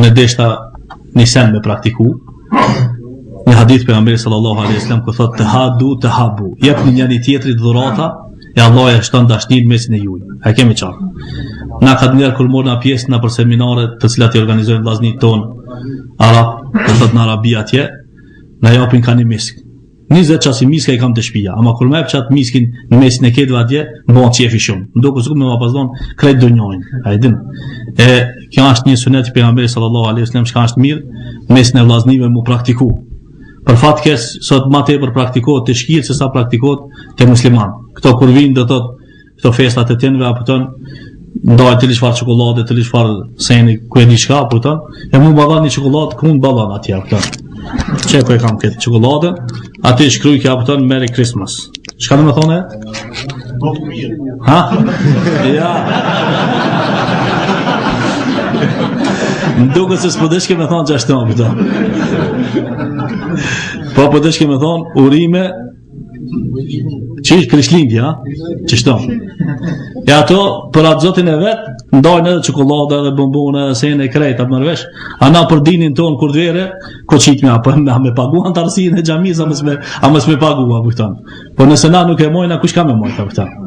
Unë e deshta një sen me praktiku, një hadith pejgamberi sallallahu alaihi wasallam ku thotë tehadu tehabu, jepni njëri tjetrit dhurata e Allahu e shton dashninë në mesin e juj. A kemi qartë? Na ka njerë kur morna pjesë nëpër seminare të cilat i organizojnë vllaznit tonë arab, do thotë në Arabi atje, na japin ka një misk. 20 qasi miska i kam te shpia, ama kur më jep qat miskin në mesin e ketëve atje, më bën qefi shumë. Më duket sikur me ma pas dhon krejt dunjojnë. A e din? E kjo është një sunet i pejgamberit sallallahu alaihi wasallam, çka është mirë në mesin e vllaznive mu praktiku. Për fat keq sot më tepër praktikohet te shkijet se sa praktikohet te musliman. Këto kur vijnë do thotë këto festat e tinve, a kupton, ndaj të çfarë çokollade, të çfarë seni, ku e di çka, a kupton, e mu ma dhan një çokollatë, ku në ballon atje, a kupton. Qe ku e kam këtë çokollatë, aty shkruaj kjo, a kupton, Merry Christmas. Çka do të thonë? Ha? Ja. Më duket se s'po deshke me thonë qashtu, a kupton. Po, po deshke me thonë, urime, Që është Krishtlindja, qështu. E ato, për atë zotin e vet, ndajnë edhe çokollada edhe bombone edhe sene e krejt, a merr vesh. A na për dinin tonë kur të vere, ko qitme, a, për, a me pagu antarësinë e xhamisë, a mos me, a mos me pagu, a kupton. Po nëse na nuk e mojna, kush ka me mojtë, a kupton.